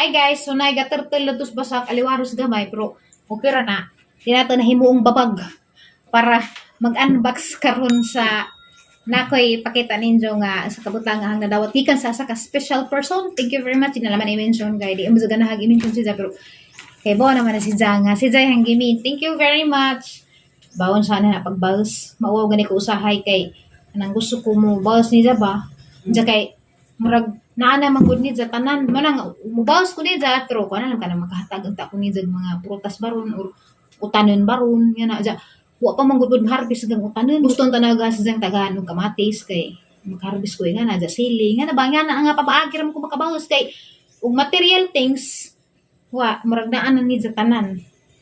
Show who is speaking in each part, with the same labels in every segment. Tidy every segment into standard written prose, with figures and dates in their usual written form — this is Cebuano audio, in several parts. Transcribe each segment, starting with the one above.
Speaker 1: Hi guys, so nay gaturtle na tus basak aliwaros gamay, pero okay ra na. Di nato nahimuong babag para mag-unbox karon sa nakoy pakita ninyo nga sa kabutang ang nadawat gikan sa sa ka special person. Thank you very much. Di na naman i-mention kay di mo sa ganahag i-mention siya, pero kay bo naman na si Zang nga si Zay ang gimin. Thank you very much. Bawon sana na pagbalos. Mauwaw gani ko usahay kay anang gusto ko mo balos niya ba? Diya kay murag naa na man gud ni dya tanan manang mubalos ko ni dya, pero ko na lang kanang makahatag ang ta ko ni dya mga prutas baron or utanon baron nga na dya. Wa pa man gud gud harvest gang utanon. Gusto ang tanaga sa diyang tagaan og kamatis kay makaharvest ko nga na dya, sili nga na ba nga na nga papaagi ra man ko makabalos kay og material things wa murag naa na ni dya tanan.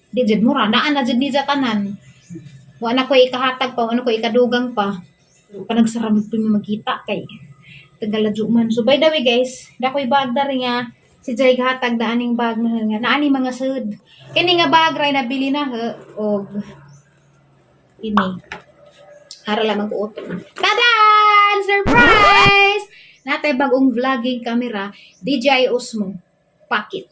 Speaker 1: Di jud mura, naa na jud ni dya tanan. Wa na ko ikahatag pa, wa na ko ikadugang pa. Pero panagsara mo magkita kay Tagaladyo man. So by the way guys, dakoy bag dari nga si Jay gahatag na aning bag na nga naani mga sud. Kini nga bag ray nabili na he og ini. Ara lamang ko uto. Tadan! Surprise! Natay bagong vlogging camera, DJI Osmo Pocket.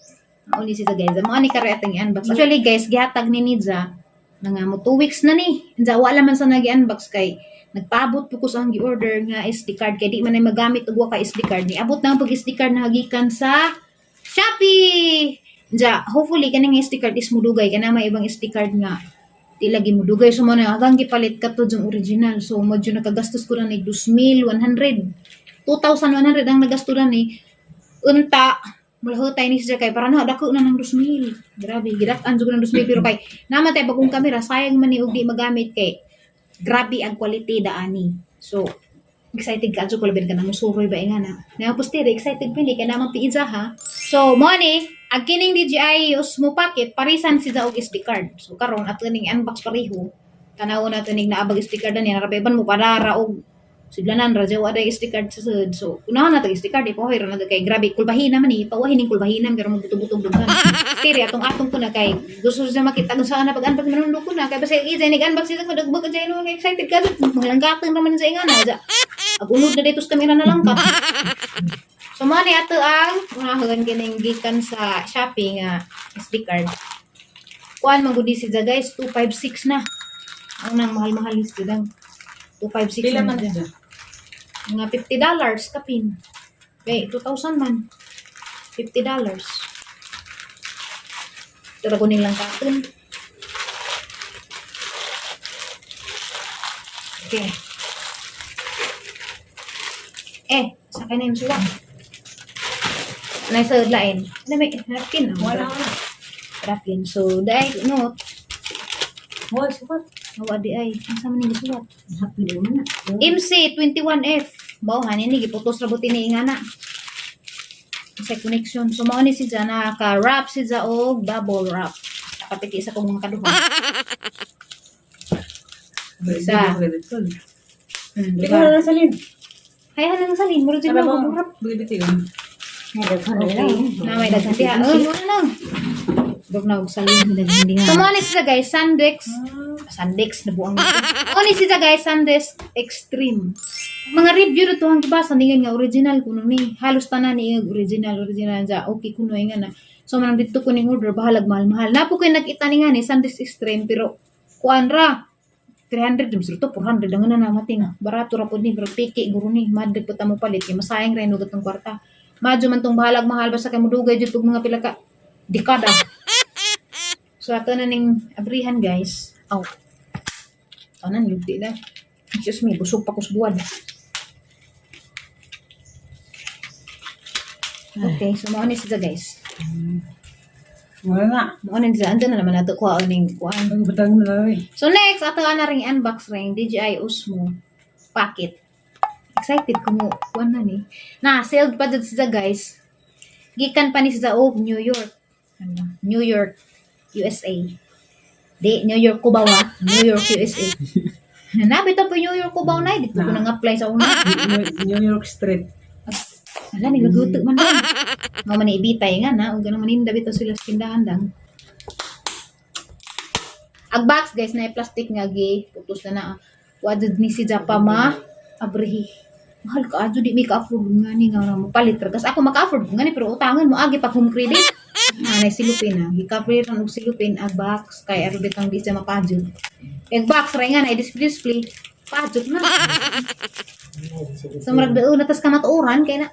Speaker 1: Mao ni siya guys. Mao ni kare atong i-unbox. Actually guys, gihatag ni Nidza nga mo 2 weeks na ni. Nidza wala man sa nagi-unbox kay nagpaabot po ko sa ang gi-order nga SD card kay di man ay magamit og wa ka SD card. Niabot na ang pag SD card na gikan sa Shopee. Nja, hopefully kaning SD card is mudugay kana may ibang SD card nga di lagi mudugay. So mo na hanggang gipalit kato yung original. So medyo nakagastos ko na ni 2,100. 2,100 ang nagasto na ni. Unta mulahutay ni siya kay para na dako na ng 2,000. Grabe, gidak-an jud ko ng 2,000, pero kay naman tay bagong kamera, sayang man ni og di magamit kay grabe ang quality daani. So excited ka ko labi ka na musuroy ba nga na. Na poster excited pili kay naman piiza ha. So mo ni ang kining DJI Osmo Pocket parisan siya og SD card. So karon ato ning unbox pareho. Tanaw na ning naabag SD card ani narabeban mo padara og sidlanan ra jaw aday SD card sa sud. So unahan na tag SD card ipahoy ra na kay grabe kulbahina man ni ipawahin ning kulbahinan pero magbuto-butong dughan. Tiri atong atong ko na kay gusto siya makita kung saan na pag-unbox manundo ko na kay basta ijay nig unbox siya madagbag jay no excited ka maglangkatan ra man sa ingana ja. Ag unod na dito sa kamera na lang ka. So mo ni ato ang unahon kining gikan sa Shopee nga SD card. Kuan man gud ni siya guys, 256 na. Ang nang mahal-mahal is dang 256
Speaker 2: Pila
Speaker 1: na
Speaker 2: man
Speaker 1: siya.
Speaker 2: siya?
Speaker 1: Mga $50 kapin. Okay, 2,000 man. $50. Pero kuning lang katon. Okay. Eh, sakay na yung suwak. Nasa lain. Ano may napkin? Ah,
Speaker 2: Wala na.
Speaker 1: Napkin. So, dahil, no,
Speaker 2: Wala, sukat.
Speaker 1: Awa di ay. Ang sama ni suwat.
Speaker 2: Happy day man na.
Speaker 1: MC21F. Bawhan ini giputos ra buti ni ingana. Sa connection. So mao ni si Ja naka-wrap si Ja og bubble wrap. Nakapiti sa kong mga kaduha. Isa.
Speaker 2: Hindi
Speaker 1: Diba?
Speaker 2: ko na salin.
Speaker 1: Hayaan lang salin, murag jud
Speaker 2: Para
Speaker 1: mo
Speaker 2: bang
Speaker 1: wrap.
Speaker 2: bibiti yun.
Speaker 1: Okay. Na may daghan diha. Oh, mo na. Dog na og salin daghan diha. So mao ni siya guys, Sandex. Sandex na buang. Mao ni siya guys, Sandex Extreme. Mga review to ang gibasa ningon nga original kuno ni. Halos tanan ni original, original ja. Okay kuno nga na. So manang dito ko ning order bahalag mahal-mahal. Napo koy nakita ni nga ni Sandex Extreme pero kuan ra 300 dum to 400 ang na mating barato ra pud ni, pero piki guro ni madre pud ta mo palit kay masayang ra nugat ng kwarta. Madyo man tong bahalag mahal basta kay mudugay jud pug mga pila ka dekada. So ato na ning abrihan guys. Aw. Tanan lugdi na. Excuse me, busog pa ko sa buwan. Okay, so mao ni siya guys.
Speaker 2: Wala na.
Speaker 1: Mao ni siya. Andyan na naman nato kuha ning kuan.
Speaker 2: Ang butang na lang eh.
Speaker 1: So next, ato na ring unbox ring DJI Osmo Pocket. Excited ko mo kuan na ni. Na sealed pa jud siya guys. Gikan pa ni siya og New York. Ano? New York, USA. Di New York Cubao ah. New York, USA. Nabito po New York Cubao na dito ko nang apply sa una.
Speaker 2: New York Street.
Speaker 1: Ala ni gaguto man dang. Mao man ni ibitay nga na ug ganun maninda bitaw sila sa tindahan dang. Ag box guys na plastic nga gi putos na na. Wa jud ni si Japa ma abrihi. Mahal ka adyo, di mi ka-afford nga ni nga mo palit ra. Kas ako maka-afford nga ni, pero utangan mo agi pag home credit. Ah, nay silupin na. Gi-cover ran og silupin ag box kay aron bitang di siya mapadyot. Ag box ra nga na display display. Padyot na. So murag daon na tas kamatuoran kay na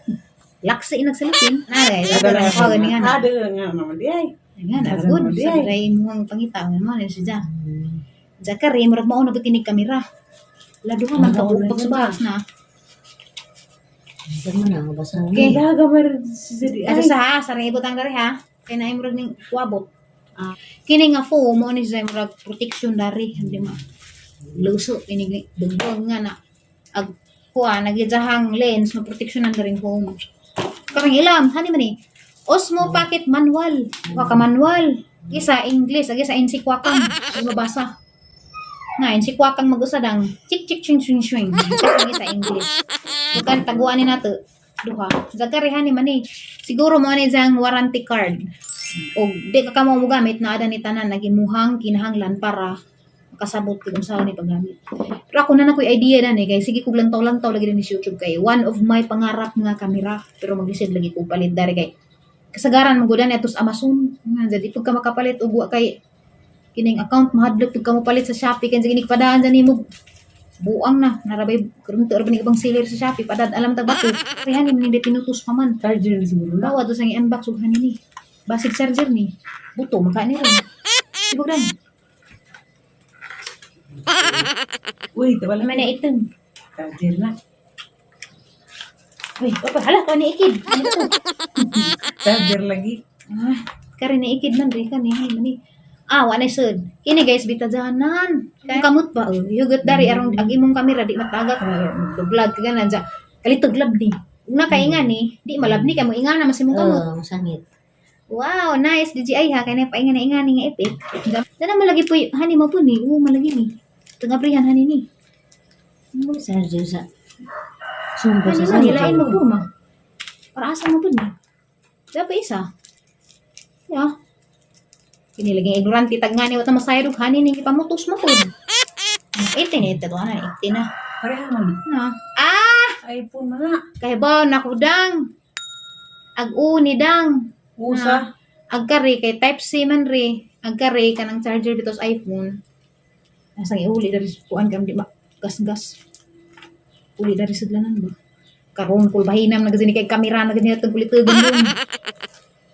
Speaker 1: laksi inag silupin. Na guys, ato ra ko gani nga na.
Speaker 2: Ada nga naman di ay.
Speaker 1: Nga na good. Sa dry mo ang pangita mo na siya. Zakari murag mao na gud kinig kamera. La duha man ka buok sa box na. Okay.
Speaker 2: Daga mar si di
Speaker 1: Asa
Speaker 2: ay.
Speaker 1: sa ha, sa ring ibutang dari ha. Kay naay murag ning wabot.
Speaker 2: Ah.
Speaker 1: Kini nga foam mo ni siya murag protection dari, hindi ma luso ini dugbong nga na ag kuha nagijahang lens ma protection ang daring foam. Karang ilam hani man ni Osmo Pocket manual. Wa ka manual. Isa English, ag isa insikwakang. Di mabasa. Na insikwakang mag-usa dang chik chik ching ching ching. Ang isa English. Bukan taguan ni nato duha. Zakari hani man ni. Siguro mo ni jang warranty card. O di ka kamo mo gamit na ada ni tanan nagimuhang kinahanglan para makasabot kung unsa ni paggamit. Pero ako na nakoy idea na ni kay sige kog lantaw-lantaw lagi din sa YouTube kay one of my pangarap nga kamera, pero maglisod lagi ko palit dari kay kasagaran mo gud ato sa Amazon. Nga jadi pagka makapalit og wa kay kining account, mahadlok pag ka mo palit sa Shopee kay sige padaan sa nimo buang na narabay karon to ni ibang seller sa Shopee padad alam tag bato kaya ni ni pinutos pa man.
Speaker 2: Charger na siguro na.
Speaker 1: Bawa to sa i-unbox ug hani ni. Basig charger ni. Buto maka ni ron. Ibog dan.
Speaker 2: Uy, tabala
Speaker 1: May na item.
Speaker 2: Charger na.
Speaker 1: Uy, opa, hala ko ni ikid. Ano to?
Speaker 2: Charger lagi.
Speaker 1: Ah, kare ni ikid man ri kani hani man ni. Ah, wa na sud. Kini guys bitadyanan. Kay kamot ba oh. Yugot dari arong ag imong kamera di matagak vlog ka ganan ja. Kalitog lab ni. Ug na kay nga ni, di malab ni kay mo ingana mas imong kamot.
Speaker 3: Oo, masangit.
Speaker 1: Wow, nice DJI ha kay na painga na ingani nga epic. Dana malagi po hani mo po ni. Oo, malagi ni. Tungabrihan hani ni.
Speaker 3: Charger sa sumpo
Speaker 1: Ano
Speaker 3: sa
Speaker 1: man, nilain mo
Speaker 3: charger.
Speaker 1: po, ma. Para asa mo po ni? Dapat isa. Ya. Kinilaging ignorante tag nga ni wata masayod og hani ning ipamutos mo po. 18 ito to ana 18 na.
Speaker 2: Pareha man.
Speaker 1: Na. Ah,
Speaker 2: iPhone na na.
Speaker 1: kay ba nakudang. Ag uni dang.
Speaker 2: Usa.
Speaker 1: Ag kari kay type C man ri. Ag kari kanang charger dito sa iPhone. Asang iuli dari sa kuan kam di ma gas-gas. Uli dari sudlanan ba. Karon kul bahinam na gani kay kamera na gani atong kulitugon dun.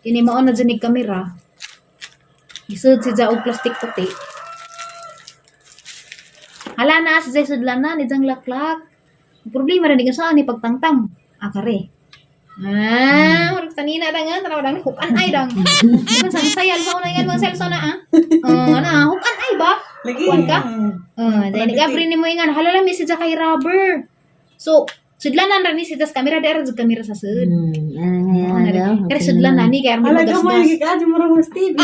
Speaker 1: Kini mao na jud ni kamera. Isud si og plastic puti. Hala na si jay sudlanan ijang laklak. Ang problema ra ni saan ni pagtangtang. Ah, kare. Ah, murag tanina dang ah, tanaw dang hukan ay dang. Di man sa sayal sa una nga mga selso na ah. Oh, na hukan ay ba?
Speaker 2: Lagi.
Speaker 1: Kuwan ka? Dahil nag-abri ni mo ingan, hala lang mi siya kay rubber. So, sudlanan ra ni siya tas kamera dara jud kamera sa sud.
Speaker 3: Ano
Speaker 1: Ano Kaya sudlanan ni kay aron
Speaker 2: Ala ka mo
Speaker 1: magasgas.
Speaker 2: lagi ka mo ra mas TV.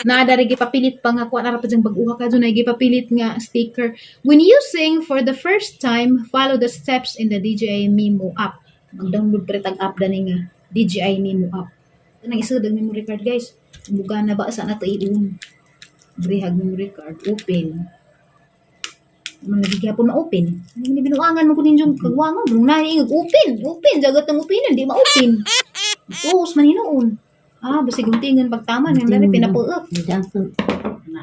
Speaker 1: Na dari gipapilit pa nga kuan ara pa jang bag-uha ka dun ay gipapilit nga sticker. When using for the first time, follow the steps in the DJI Mimo app. Mag-download pre tag app dani nga DJI Mimo app. Nang isod ang memory card guys. Muga na ba sa nato iun. Brihag memory card open. Man lagi gyapon ma-open. Ano ni binuangan mo ko ninyong kagwangon dong na ingag open, open jagat ang open di ma-open. Tuos man hinuon. Ah, basig guntingan pagtama nga dali pinapuok.
Speaker 2: Na.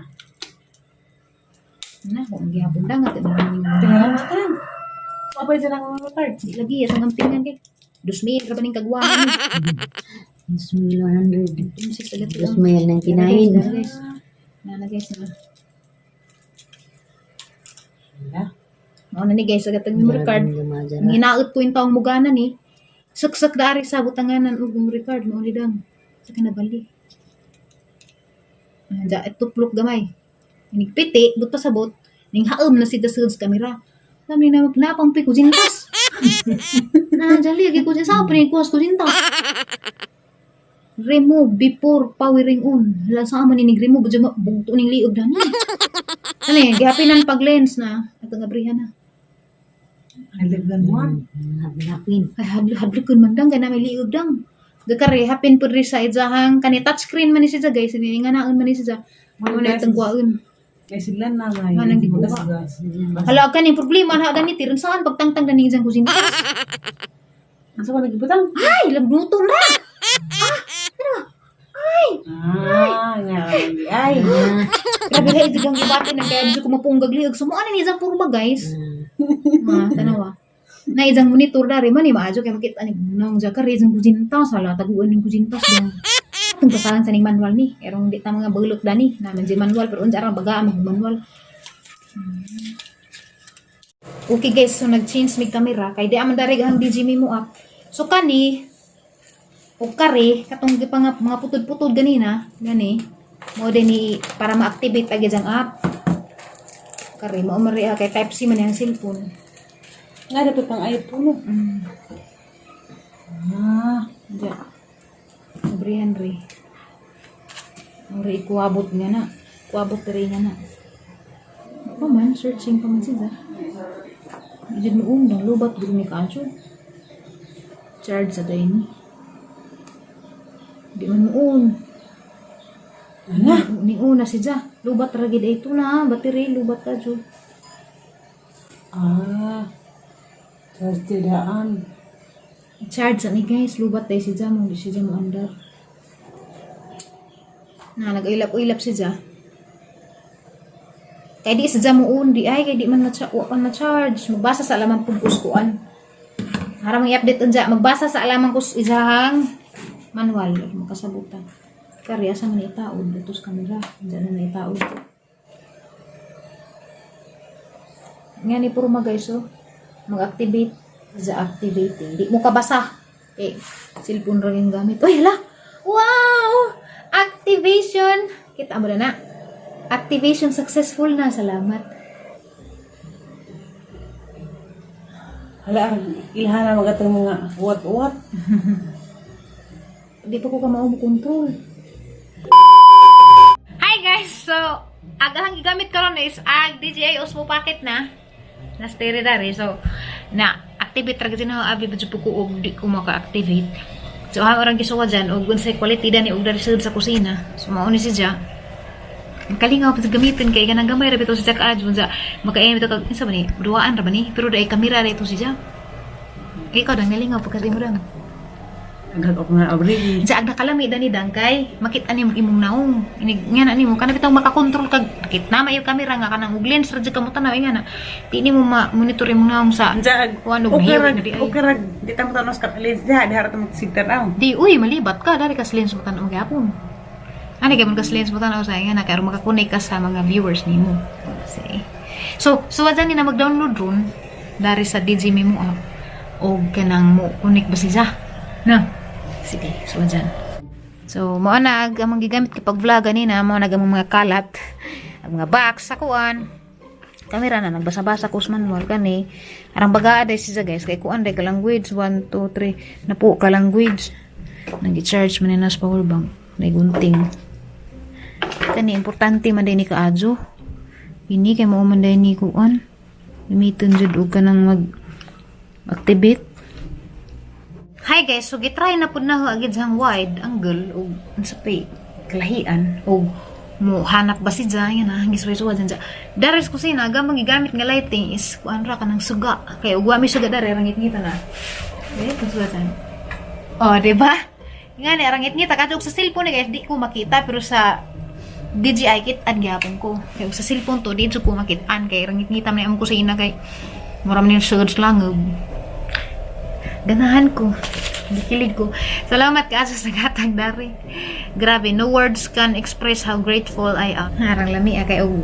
Speaker 1: Na, kung gihapon dang at ano
Speaker 2: Tingnan natin. Mapay dyan ang mga card.
Speaker 1: Di lagi atong ampingan kay. 2,000 ra ba ning kagwangan?
Speaker 3: 100.
Speaker 1: Tumsik sa gato.
Speaker 3: 2,099.
Speaker 1: Guys, na guys na.
Speaker 2: Wala.
Speaker 1: Mao na ni guys sa gatong memory card. Ang hinaot ko yung taong mugana ni. Saksak dari sa butanganan og memory card mao ni dang. Sa kanabali. Ah, ja tuplok gamay. Inig piti, but pasabot, ning haom na si sa kamera. Sabi na napampi ko zintas. Na jali agi ko sa pa ni ko zintas. Remove before powering on. Hala sa amo ni nig remove jud bugto ning liog dani. Ano eh, gihapinan pag lens na ato nga brihan na.
Speaker 2: Halagdan mo.
Speaker 3: Haplin.
Speaker 1: Ay, hadlo hadlo kun man dang kay na may liog dang. Dakare hapin pud ri sa idzahang kani touchscreen man ni siya guys, ini nga naon man ni siya. Mo na itong kuwaon.
Speaker 2: Kay sila na may.
Speaker 1: Nga nang gikuha.
Speaker 2: Gas-gas.
Speaker 1: Hala kaning problema na dani tiron saan pagtangtang dani isang kusina.
Speaker 2: Asa ko nagibutang?
Speaker 1: Ay, lagluto na.
Speaker 2: Ah, nga. Ay.
Speaker 3: Ah.
Speaker 1: Grabe la idigang gibati nang kaya ko mapunggag liog. So mo ano ni isang purba, guys. Ma, tanawa. Na isang monitor dari man ni maadyo kay makita ni nang jakar isang kusinta sala taguan ning kusintas dong. Atong basahan sa ning manual ni. Erong di ta mga bulok dani naman di manual pero unsa ra baga ang manual. Okay guys, so nag-change mig camera kay di aman dari ang DG Memo app. So kani o kare katong gipa nga mga putod-putod ganina gani mo din ni para ma-activate agad ang app. Kare mo mari kay type C man ang cellphone.
Speaker 2: Nga dapat pang iPhone, no? Ah.
Speaker 1: Diya. Aubrey Henry. Ori ikuabot nga na. Kuabot diri nga na. Pa man, searching pa man siya. Ijud mo undang lubat gud ni kaadyo. Charge sa day ni. Di man muon.
Speaker 2: Ala.
Speaker 1: Ni una si Ja. Lubat ra gid ito na, battery lubat ka jud.
Speaker 2: Ah. Charge daan.
Speaker 1: Charge sa ni guys, lubat day si Ja mo, di si Ja mo andar. Na nag-ilap-ilap si Ja. Kay di sa Ja mo di ay kay di man na wa man na-charge. Magbasa sa alaman pud kuskuan. Haram i-update unja, magbasa sa alaman kus isahang manual makasabutan. Kari asa man itaod datos kamera, unja na naitaod. Nga ni puro guys oh. Mag-activate sa activating. Di mo kabasa. Eh, cellphone ra yung gamit. Uy, hala! Wow! Activation! Kita mo na na. Activation successful na. Salamat.
Speaker 2: Hala, ilhan na magatong mga uwat-uwat.
Speaker 1: Di pa ko ka mao control. Hi guys! So, agahang gigamit karon is ag DJI Osmo Pocket na. Na stereo dari. So, na activate ra gid na abi ba ko og di ko maka-activate. So, ang orang gisuwa dyan og unsay quality dani og dari sud sa kusina. So, mao ni siya. Kalingaw pa sa gamitin kay kanang gamay ra bitaw si Jack Adj unsa makaayam bitaw kag unsa ba ni duaan ra ba ni pero dai kamera ra ito si Jack. Ikaw dang nalingaw pagka imo dang.
Speaker 2: Agad ako nga abri.
Speaker 1: Sa ag nakalami dani dangkay, makita nimo imong naong. Inig nga na nimo kana bitang makakontrol kag kit na maayo kamera nga kanang og lens ra jud ka mo tanaw nga na. Di nimo ma-monitor imong naong sa
Speaker 2: Anja ag
Speaker 1: kuan og
Speaker 2: okay
Speaker 1: mahiro
Speaker 2: ra
Speaker 1: na di ay.
Speaker 2: okay ra di ta mo tanos ka lens diha diha ra ta magsigtan.
Speaker 1: Di uy malibat ka dari ka sa lens mo tanaw gyapon. Ani kay man ka sa lens mo tanaw sa nga na kay aron makakonect ka sa mga viewers nimo. See. So, so dyan ni na mag-download ron dari sa DG Memo app og kanang mo connect ba siya? Na. Sige, so dyan. So, mao na ag among gigamit kapag vlog ganina, mao na ang mga kalat, ang mga box sa kuan. Kamera na nagbasa-basa ko sa manual kani. Arang baga day siya guys kay kuan day ka language 1 2 3 na po ka language. Nag-charge man ni nas power bank, gunting. Kani importante man day ni kaadyo. Ini kay mao man day ni kuan. Gamiton jud og kanang mag activate. Hi guys, so gitry na pud na ho agid sang wide angle og unsa pay kalahian og mo hanap ba si Jai na gisway-suwa dyan siya. Dares kusina gamang gigamit nga lighting is kuan ra kanang suga. Kay ug wa mi suga dare rangit-ngita na. Eh, kasuga dyan. Oh, di ba? Nga ni rangit-ngita kadto og sa cellphone ni guys di ko makita pero sa DJI kit-an gyapon ko. Kay og sa cellphone to di jud ko makit-an kay rangit-ngita man ni among kusina kay mura man yung sugod sa langub. Ganahan ko. Gikilig ko. Salamat ka sa gatag dari. Grabe, no words can express how grateful I am. Harang lami ah, kay og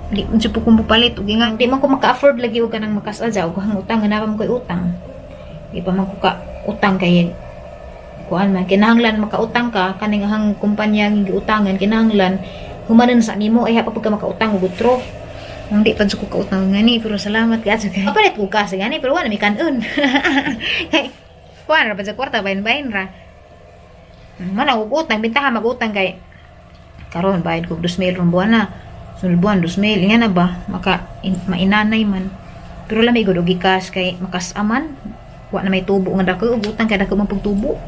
Speaker 1: di unsa po kong palit og nga di man ko maka-afford lagi og kanang makasadya og hang utang ganapa man ko'y utang. Di pa man ko ka utang kay kuan man kinahanglan makautang ka kaning hang kumpanya nga giutangan kinahanglan humanon sa nimo ay hapa pag ka makautang og utro. Ang di pa jud ko kautang ngani pero salamat ka kay. Kapalit ko ka sa gani pero wala mi kanon. Kay kuan ra ba sa kwarta bahin-bahin ra. Man og utang bintaha mag-utang kay karon bayad ko 2,000 rong buwan na. Sunod buwan 2,000 nga na ba maka mainanay man. Pero lami gud og gikas kay makasaman. Wa na may tubo nga dako og utang kay dako man pagtubo.